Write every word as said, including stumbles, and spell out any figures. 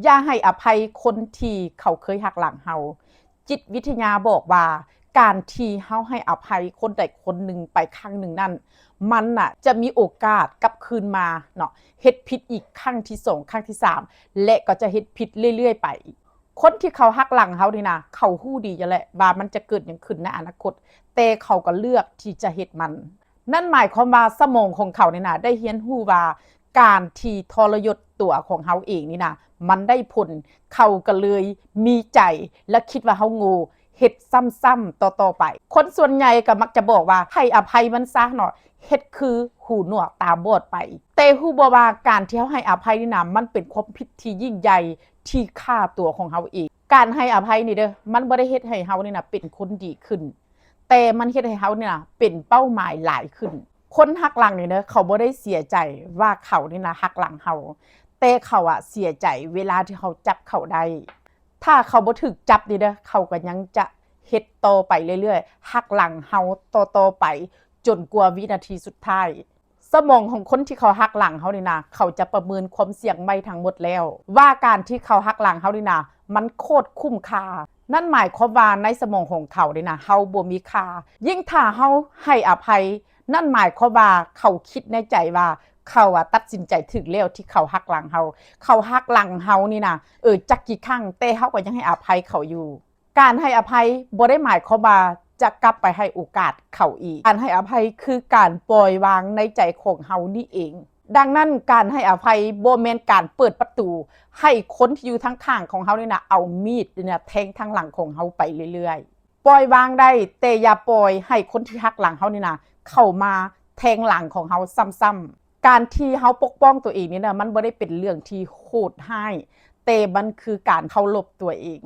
อย่าให้อภัยคนที่เขาเคยหักหลังเฮา จิตวิทยาบอกว่า การที่เฮาให้อภัยคนใดคนหนึ่งไปครั้งหนึ่งนั้น มันน่ะจะมีโอกาสกลับคืนมาเนาะ เฮ็ดผิดอีกครั้งที่สอง ครั้งที่สาม และก็จะเฮ็ดผิดเรื่อยๆไป คนที่เขาหักหลังเฮานี่นะ เขาฮู้ดีอยู่แหละว่ามันจะเกิดหยังขึ้นในอนาคต แต่เขาก็เลือกที่จะเฮ็ดมัน นั่นหมายความว่าสมองของเขานี่นะ ได้เรียนรู้ว่าการที่ทรยศตัวของเฮาเองนี่นะ มันได้ผล เขาก็เลยมีใจและคิดว่าเฮาโง่ เฮ็ดซ้ำๆต่อๆไป คนส่วนใหญ่ก็มักจะบอกว่าให้อภัยมันซะเนาะ เฮ็ดคือหูหนวกตาบอดไป แต่ฮู้บ่ว่าการที่เฮาให้อภัยนี่นะ มันเป็นความผิดที่ยิ่งใหญ่ที่ฆ่าตัวของเฮาเอง การให้อภัยนี่เด้อ มันบ่ได้เฮ็ดให้เฮานี่นะเป็นคนดีขึ้น แต่มันเฮ็ดให้เฮานี่นะเป็นเป้าหมายหลายขึ้น คนหักหลังนี่เด้อ เขาบ่ได้เสียใจว่าเขานี่นะหักหลังเฮา แต่เขาอะเสียใจเวลาที่เฮาจับเขาได้ ถ้าเขาบ่ถูกจับนี่เด้อ เขาก็ยังจะเฮ็ดต่อไปเรื่อยๆ หักหลังเฮาต่อๆไป จนกว่าวินาทีสุดท้าย สมองของคนที่เขาหักหลังเฮานี่นะ เขาจะประเมินความเสี่ยงไว้ทั้งหมดแล้ว ว่าการที่เขาหักหลังเฮานี่นะ มันโคตรคุ้มค่า นั่นหมายความว่าในสมองของเขานี่นะ เฮาบ่มีค่า ยิ่งถ้าเฮาให้อภัย นั่นหมายความว่าเขาคิดในใจว่า เขาอะตัดสินใจถูกแล้วที่เขาหักหลังเฮา เขาหักหลังเฮานี่นะ เออ จักกี่ครั้ง แต่เฮาก็ยังให้อภัยเขาอยู่ การให้อภัยบ่ได้หมายความว่าจะกลับไปให้โอกาสเขาอีก การให้อภัยคือการปล่อยวางในใจของเฮานี่เอง ดังนั้นการให้อภัยบ่แม่นการเปิดประตูให้คนที่อยู่ทางข้างของเฮานี่นะ เอามีดนี่นะแทงทางหลังของเฮาไปเรื่อยๆ ปล่อยวางได้ แต่อย่าปล่อยให้คนที่หักหลังเฮานี่นะ เข้ามาแทงหลังของเฮาซ้ำๆ การที่เฮาปกป้องตัวเองนี่นะ มันบ่ได้เป็นเรื่องที่โหดร้าย แต่มันคือการเคารพตัวเอง